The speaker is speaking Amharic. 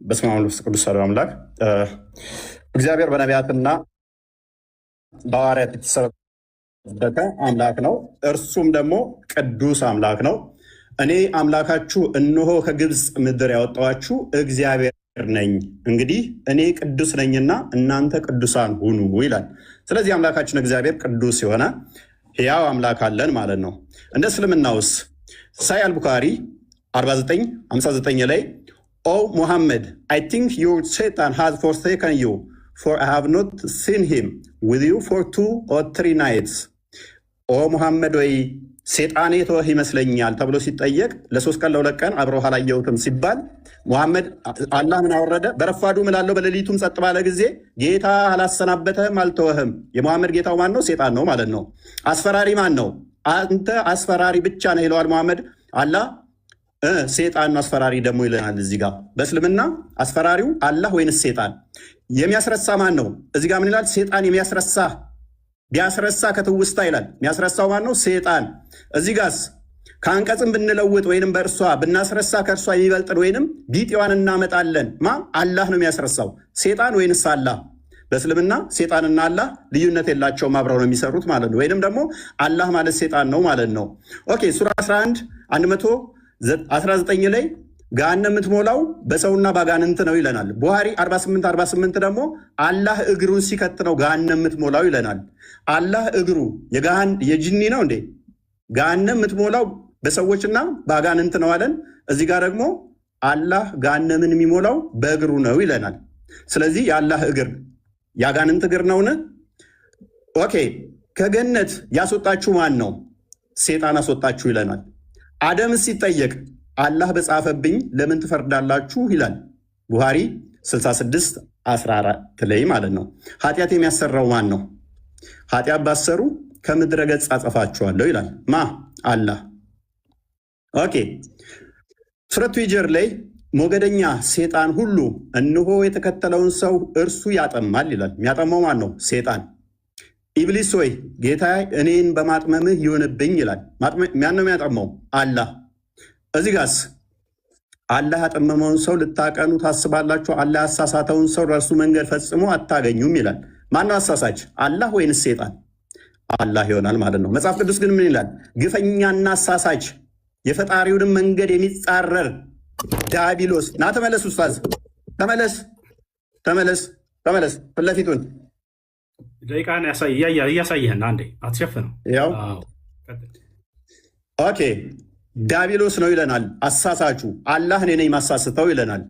በስመ አብ ወመንፈስ ቅዱስ አሐዱ አምላክ። እግዚአብሔር በነቢያትና በሐዋርያት የተሰበከ አምላክ ነው። እርሱም ደግሞ ቅዱስ አምላክ ነው። እኔ አምላካችሁ እነሆ ከግብፅ ምድር ያወጣኋችሁ እግዚአብሔር ነኝ። እንግዲህ እኔ ቅዱስ ነኝና እናንተ ቅዱሳን ሁኑ ይላል። ስለዚህ አምላካችን እግዚአብሔር ቅዱስ የሆነ ሕያው አምላክ አለን ማለት ነው። እንደ እስልምናውስ ሳሂህ አልቡካሪ 4959 ላይ "Oh Muhammad, I think your Satan has forsaken you, for I have not seen him with you for 2 or 3 nights።" ኦ ሙሐመድ ወይ፣ ሴጣን የተወህ ይመስለኛል ተብሎ ሲጠየቅ፣ ለ3 ቀን ለ2 ቀን አብረው አላየሁትም ሲባል ሙሐመድ አላህ ምን አወረደ? በረፋዱ እምላለሁ፣ በሌሊቱም ጸጥ ባለ ጊዜ ጌታ አላሰናበተህም፣ አልተወህም። የሙሐመድ ጌታው ማን ነው? ሴጣን ነው ማለት ነው። አስፈራሪ ማን ነው? አንተ አስፈራሪ ብቻ ነህ ይለዋል ሙሐመድ። አላህ ሴጣን ነው አስፈራሪ ደግሞ ይለናል። እዚህ ጋር በእስልምና አስፈራሪው አላህ ወይንስ ሴጣን? የሚያስረሳ ማን ነው? እዚህ ጋር ምን ይላል? ሴጣን የሚያስረሳ ቢያስረሳ ከትውስታ ይላል። የሚያስረሳው ማን ነው? ሴጣን። እዚህ ጋስ ከአንቀጽም ብንለውጥ ወይንም በእርሷ ብናስረሳ ከእርሷ የሚበልጥን ወይንም ቢጤዋን እናመጣለን። ማ አላህ ነው የሚያስረሳው? ሴጣን ወይንስ አላህ? በእስልምና ሴጣንና አላህ ልዩነት የላቸውም፣ አብረው ነው የሚሰሩት ማለት ነው። ወይንም ደግሞ አላህ ማለት ሴጣን ነው ማለት ነው። Okay፣ ሱራ 11 119 ላይ ገሃነም የምትሞላው በሰውና በአጋንንት ነው ይለናል። ቡሃሪ 48 48 ደግሞ አላህ እግሩን ሲከት ነው ገሃነም የምትሞላው ይለናል። አላህ እግሩ የጅኒ ነው እንዴ? ገሃነም የምትሞላው በሰዎችና በአጋንንት ነው አለን። እዚህ ጋር ደግሞ አላህ ገሃነምን የሚሞላው በእግሩ ነው ይለናል። ስለዚህ የአላህ እግር የአጋንንት እግር ነውን? Okay፣ ከገነት ያስወጣችሁ ማን ነው? ሴጣን አስወጣችሁ ይለናል። አደም ሲጠየቅ አላህ በጻፈብኝ ለምን ትፈርዳላችሁ ይላል። ቡሃሪ 66 14 ላይ ማለት ነው። ኃጢአት የሚያሰራው ማን ነው? ኃጢአት ባትሰሩ ከምድረ ገጽ አጠፋችኋለሁ ይላል። ማ? አላህ። Okay፣ ሱረቱ ሂጅር ላይ ሞገደኛ ሴጣን ሁሉ እነሆ የተከተለውን ሰው እርሱ ያጠማል ይላል። የሚያጠማው ማን ነው? ሴጣን። ኢብሊስ ሆይ፣ ጌታ እኔን በማጥመምህ ይሁንብኝ ይላል። ማን ነው የሚያጠማው? አላህ። እዚህ ጋስ አላህ ያጠመመውን ሰው ልታቀኑ ታስባላችሁ? አላህ ያሳሳተውን ሰው ለእርሱ መንገድ ፈጽሞ አታገኙም ይላል። ማነው አሳሳች? አላህ ወይንስ ሴጣን? አላህ ይሆናል ማለት ነው። መጽሐፍ ቅዱስ ግን ምን ይላል? ግፈኛና አሳሳች የፈጣሪውንም መንገድ የሚጻረር ዲያብሎስ። ና ተመለስ፣ ኡስታዝ ተመለስ፣ ተመለስ፣ ተመለስ። ፊት ለፊቱን ደቂቃን እያሳየህን አንዴ አትሸፍነው። ያው okay፣ ዲያብሎስ ነው ይለናል። አሳሳቹ አላህ እኔ ነኝ ማሳስተው ይለናል።